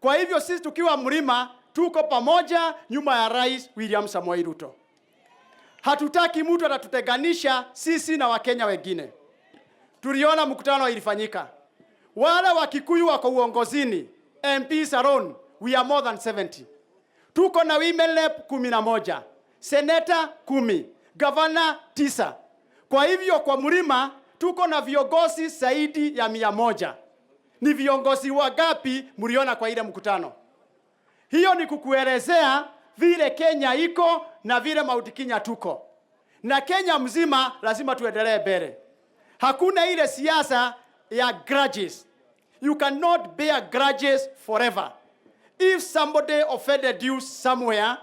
Kwa hivyo sisi tukiwa mlima tuko pamoja nyuma ya Rais William Samoei Ruto. Hatutaki mtu atatutenganisha sisi na Wakenya wengine. Tuliona mkutano ilifanyika, wale Wakikuyu wako uongozini, MPs alone we are more than 70. Tuko na women rep 11, seneta 10, gavana 9. Kwa hivyo kwa mlima tuko na viongozi zaidi ya 100. Ni viongozi wangapi mliona kwa ile mkutano? Hiyo ni kukuelezea vile Kenya iko na vile Mount Kenya tuko. Na Kenya mzima lazima tuendelee mbele. Hakuna ile siasa ya grudges. You cannot bear grudges forever. If somebody offended you somewhere,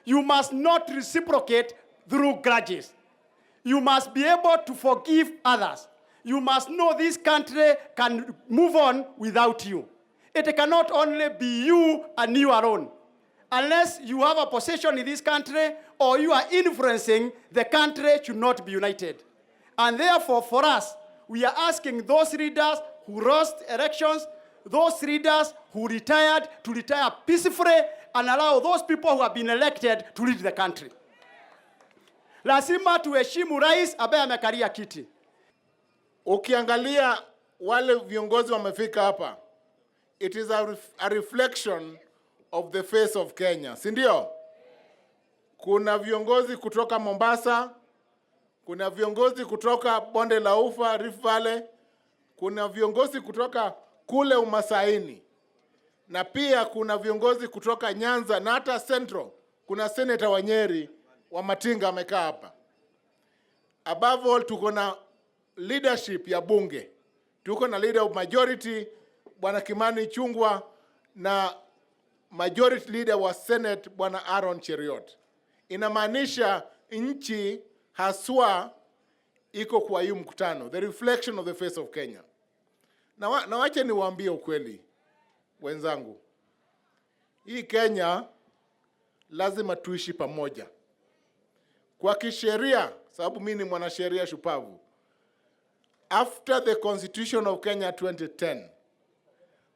you must not reciprocate through grudges. You must be able to forgive others. You must know this country can move on without you. It cannot only be you and you alone. Unless you have a position in this country or you are influencing, the country should not be united. And therefore, for us, we are asking those leaders who lost elections, those leaders who retired, to retire peacefully and allow those people who have been elected to lead the country. Lazima tuheshimu rais ambaye amekalia kiti. Ukiangalia wale viongozi wamefika hapa, it is a reflection of the face of Kenya, si ndio? Kuna viongozi kutoka Mombasa, kuna viongozi kutoka Bonde la Ufa, Rift Valley, kuna viongozi kutoka kule Umasaini, na pia kuna viongozi kutoka Nyanza na hata Central. Kuna senator wa Nyeri Wamatinga amekaa hapa. Above all, tuko na leadership ya bunge, tuko na leader of majority Bwana Kimani Ichung'wah na majority leader wa Senate Bwana Aaron Cheruiyot. Inamaanisha nchi haswa iko kwa hii mkutano, the reflection of the face of Kenya. Na wache niwaambie ukweli wenzangu, hii Kenya lazima tuishi pamoja kwa kisheria, sababu mimi ni mwanasheria shupavu. After the Constitution of Kenya 2010,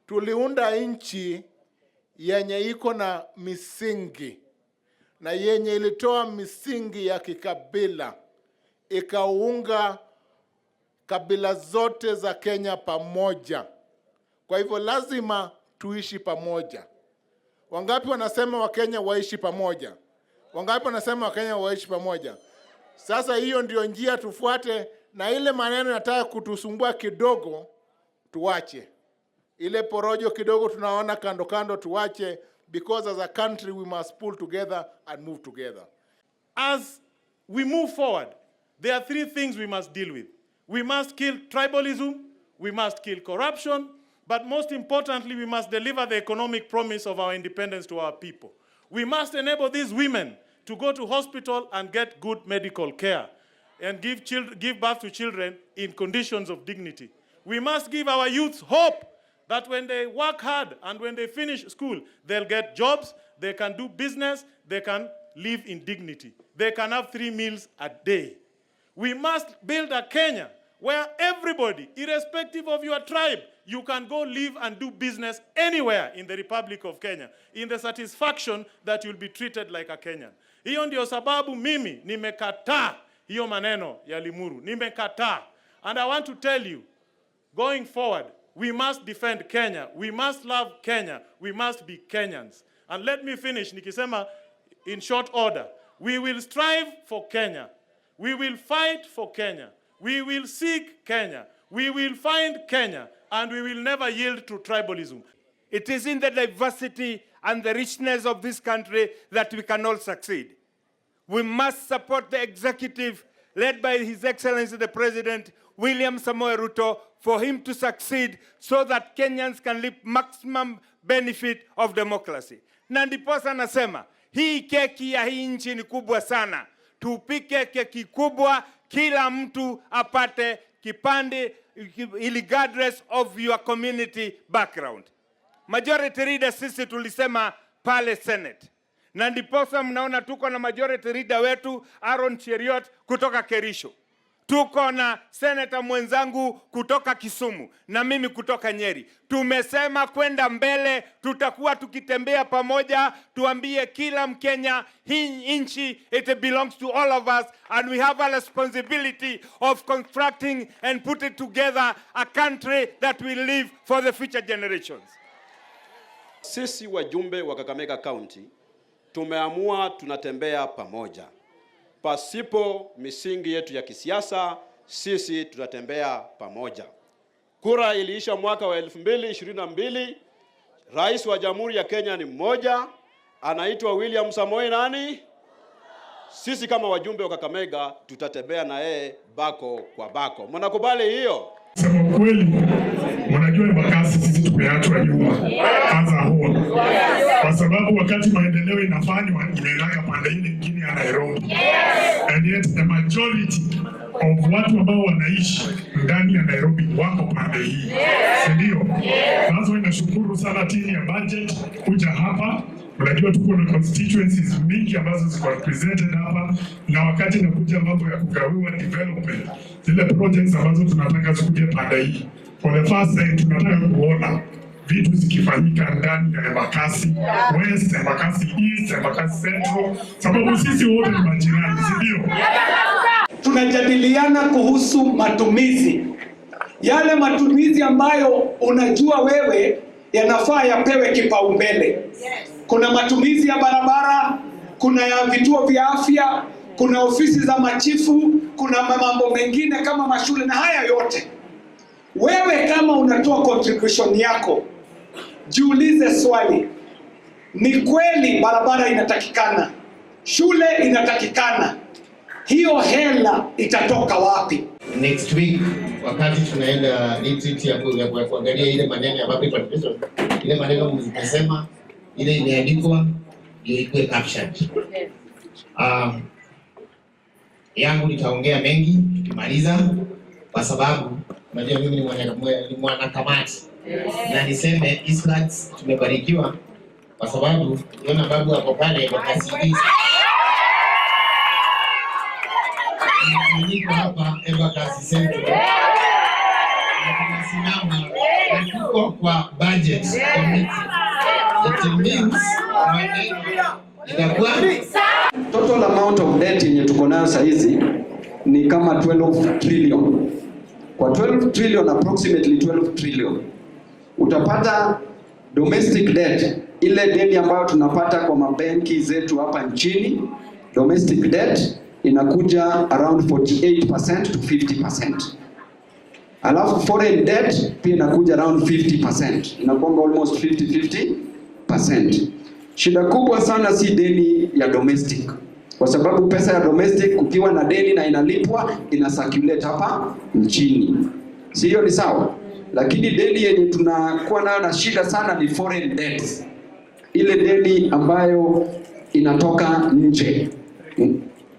tuliunda nchi yenye iko na misingi na yenye ilitoa misingi ya kikabila ikaunga kabila zote za Kenya pamoja. Kwa hivyo lazima tuishi pamoja. Wangapi wanasema Wakenya waishi pamoja? Wangapi wanasema Wakenya waishi pamoja? Sasa hiyo ndio njia tufuate, na ile maneno nataka kutusumbua kidogo tuwache. Ile porojo kidogo tunaona kando kando tuwache, because as a country we must pull together and move together. As we move forward, there are three things we must deal with. We must kill tribalism, we must kill corruption, but most importantly, we must deliver the economic promise of our independence to our people. We must enable these women to go to hospital and get good medical care and give birth to children in conditions of dignity. We must give our youths hope that when they work hard and when they finish school, they'll get jobs, they can do business, they can live in dignity. They can have three meals a day. We must build a Kenya where everybody, irrespective of your tribe, you can go live and do business anywhere in the Republic of Kenya in the satisfaction that you'll be treated like a Kenyan. Hiyo ndio sababu mimi nimekataa hiyo maneno ya Limuru. Nimekataa. And I want to tell you, going forward, we must defend Kenya. We must love Kenya. We must be Kenyans. And let me finish nikisema in short order. We will strive for Kenya. We will fight for Kenya. We will seek Kenya. We will find Kenya. And we will never yield to tribalism. It is in the diversity and the richness of this country that we can all succeed. We must support the executive led by His Excellency the President William Samoei Ruto for him to succeed so that Kenyans can reap maximum benefit of democracy. Na ndiposa nasema hii keki ya hii nchi ni kubwa sana. Tupike keki kubwa, kila mtu apate kipande regardless of your community background. Majority leader sisi tulisema pale Senate, na ndiposa mnaona tuko na majority leader wetu Aaron Cheruiyot kutoka Kericho. Tuko na seneta mwenzangu kutoka Kisumu na mimi kutoka Nyeri. Tumesema kwenda mbele, tutakuwa tukitembea pamoja, tuambie kila Mkenya hii nchi, it belongs to all of us and we have a responsibility of constructing and putting together a country that will live for the future generations. Sisi wajumbe wa Kakamega County tumeamua tunatembea pamoja. Pasipo misingi yetu ya kisiasa, sisi tutatembea pamoja. Kura iliisha mwaka wa 2022. Rais wa Jamhuri ya Kenya ni mmoja, anaitwa William Samoei nani? Sisi kama wajumbe wa Kakamega tutatembea na yeye bako kwa bako. Mnakubali hiyo? Sema ukweli, unajua Embakasi sisi tumeachwa nyuma as a whole, kwa sababu wakati maendeleo inafanywa inaendaka pande ile ingine ya Nairobi, and yet the majority of watu ambao wanaishi ndani ya Nairobi wako pande hii, si ndio? Sasa inashukuru sana timu ya budget kuja hapa. Unajua tuko na constituencies mingi ambazo ziko represented hapa, na wakati inakuja mambo ya kugawiwa development, zile projects ambazo tunataka zikuje pande hii, for the first time tunataka kuona vitu zikifanyika ndani ya Embakasi West, Embakasi East, Embakasi Central, sababu sisi wote ni majirani, si ndio? Tunajadiliana kuhusu matumizi, yale matumizi ambayo unajua wewe yanafaa yapewe kipaumbele. Kuna matumizi ya barabara, kuna ya vituo vya afya, kuna ofisi za machifu, kuna mambo mengine kama mashule na haya yote. Wewe kama unatoa contribution yako, jiulize swali, ni kweli barabara inatakikana, shule inatakikana, hiyo hela itatoka wapi? Next week wakati tunaenda retreat ya kuangalia ile maneno ya public participation, ile maneno mzikasema, ile imeandikwa ndio ikuwe captured. Yangu nitaongea mengi tukimaliza, kwa sababu unajua mimi ni mwanakamati na niseme Eastlands tumebarikiwa kwa sababu ukiona babu hapo pale kwa kasi niko hapa Embakasi Central na tunasimama na tuko kwa budget committee. It means maneno itakuwa Total amount of debt yenye tuko nayo saa hizi ni kama 12 trillion. Kwa 12 trillion, approximately 12 trillion, utapata domestic debt, ile deni ambayo tunapata kwa mabenki zetu hapa nchini, domestic debt inakuja around 48% to 50%. Alafu foreign debt pia inakuja around 50%, inakuanga almost 50-50%. Shida kubwa sana si deni ya domestic, kwa sababu pesa ya domestic kukiwa na deni na inalipwa ina circulate hapa nchini, si hiyo ni sawa? Lakini deni yenye tunakuwa nayo na shida sana ni foreign debt, ile deni ambayo inatoka nje,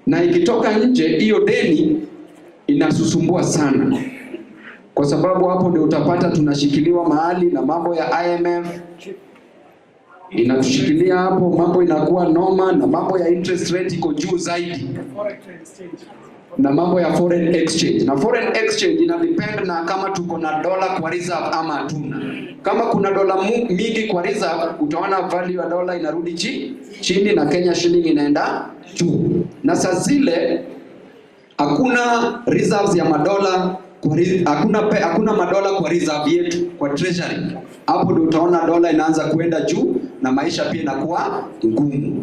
na ikitoka nje hiyo deni inasusumbua sana, kwa sababu hapo ndio utapata tunashikiliwa mahali na mambo ya IMF inatushikilia hapo, mambo inakuwa noma, na mambo ya interest rate iko juu zaidi, na mambo ya foreign exchange. Na foreign exchange ina depend na kama tuko na dola kwa reserve ama hatuna. Kama kuna dola mingi kwa reserve, utaona value ya dola inarudi chini na Kenya shilling inaenda juu, na saa zile hakuna reserves ya madola kwa hakuna madola kwa reserve yetu kwa treasury. Hapo ndio utaona dola inaanza kuenda juu na maisha pia inakuwa ngumu.